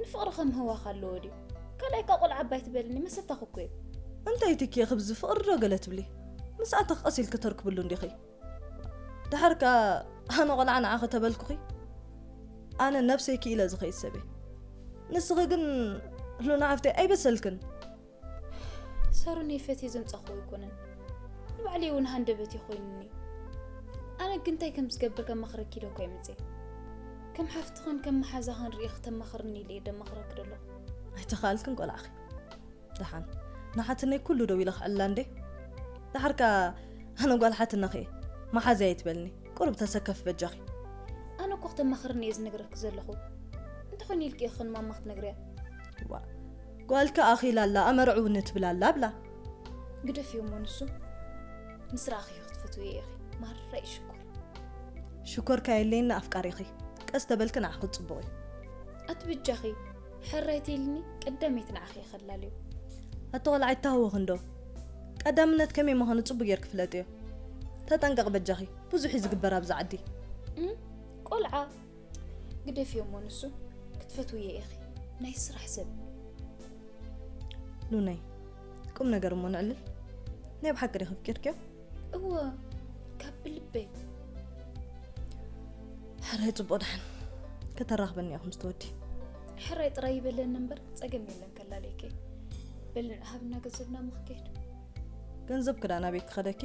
ንፍቕሪ ከምህዋኽ ኣለዎ ድዩ? ካልኣይ እካ ቆልዓ ዓባይ ትበልኒ መሰታኹ እኮ እዩ። እንታይ ትኪ ክብዚ ፍቕሪ ዶ ገለ ትብሊ? ምስ ኣተኽ ቀስ ኢልኪ ተርክብሉ እንዲኺ። ድሓር ከኣ ኣነ ቆልዓ ንዓኺ ተበልኩኺ ኣነ ነብሰይ ክኢለ ዝኸይድ ሰብ እየ። ንስኺ ግን ሉና ሓፍተይ ኣይበሰልክን። ሳሮን እየ ፈትየ ዘምጻኹ ኣይኮነን፣ ንባዕለይ እውን ሃንደበት እዩ ኮይኑኒ። ኣነ ግን እንታይ ከም ዝገብር ከማኽረኪ ኢለ እኮ እየ መጽየ። ከም ሓፍትኽን ከም መሓዛኽን ርእየ ክተማኽርኒ ኢለ እየ ደማኽረኪ ደለኹ። ኣይተኻልክን ቆልዓኺ። ደሓን ንሓትነይ ኩሉ ደው ኢለ ክዕላ እንዴ። ደሓርካ ኣነ ጓል ሓትነኺ እየ፣ መሓዝያ ኣይትበልኒ። ቁሩብ ተሰከፊ በጃኺ። ኣነ እኮ ክተማኽርኒ እየ ዝነግረኪ ዘለኹ። እንተኾይኑ ኢልኪ ኢኺ ንማማ ክትነግርያ። ዋ ጓልካ ኣኺላ ኣላ ኣመርዕውኒ ትብል ኣላ ብላ። ግደፍዮ እሞ ንሱ ምስ ረኣኺዮ ክትፈትውዮ ኢኺ። ማራ እዩ ሽኮር። ሽኮርካ የለየኒ ኣፍቃሪኺ። ቀስ ተበልኪ ንዓኺ ጽቡቕ እዩ። ኣቲ በጃኺ ሕራይ ተይልኒ ቀዳመይቲ ንዓኺ እየ ከላልዮ። ኣቲ ቆልዓ ኣይትተሃወኺ እንዶ። ቀዳምነት ከመይ ምዃኑ ጽቡቕ ጌርኪ ፍለጥዮ። ተጠንቀቒ በጃኺ። ብዙሕ እዩ ዝግበር ኣብዚ ዓዲ። እም፣ ቆልዓ ግደፍዮ እሞ ንሱ ክትፈትውዮ ኢኺ። ናይ ስራሕ ሰብ። ሉናይ ቁም ነገር እሞ ንዕልል። ናይ ብሓቂ ዲኺ ኣፍቂርክዮ? እወ ካብ ብልበይ። ሕራይ ጽቡቕ ደሓን ከተራኽበኒ ኢኹም ዝተወዲ። ሕራይ ጥራይ ይበለኒ እምበር ጸገም የለን ከላለየኪ። በሊ ንዓ ሃብና ገንዘብና እሞ ክከይድ። ገንዘብ ክዳን ኣበይ ክኸደኪ?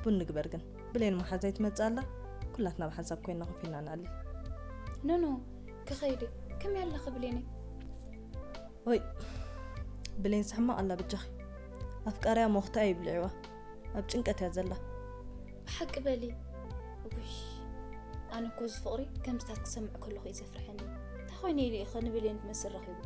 ቡን ንግበር ግን። ብሌን መሓዛይ ትመጽእ ኣላ። ኩላትና ብሓንሳብ ኮይንና ኮፍ ኢልና ንዕልል። ኖኖ ክኸይድ እየ። ከመይ ኣለኺ ብሌነይ? ወይ ብሌንስ ሕማቕ ኣላ በጃኺ። ኣፍቃሪያ ሞኽታ እዩ ብልዕዋ። ኣብ ጭንቀት እያ ዘላ። ብሓቂ በሊ። ውይ ኣነ እኮ እዚ ፍቕሪ ከምዚታት ክሰምዕ ከለኹ እዩ ዘፍርሐኒ። እንታይ ኮይነ ኢለ ኢኸ ንብሌን ትመስል ረኺቡ?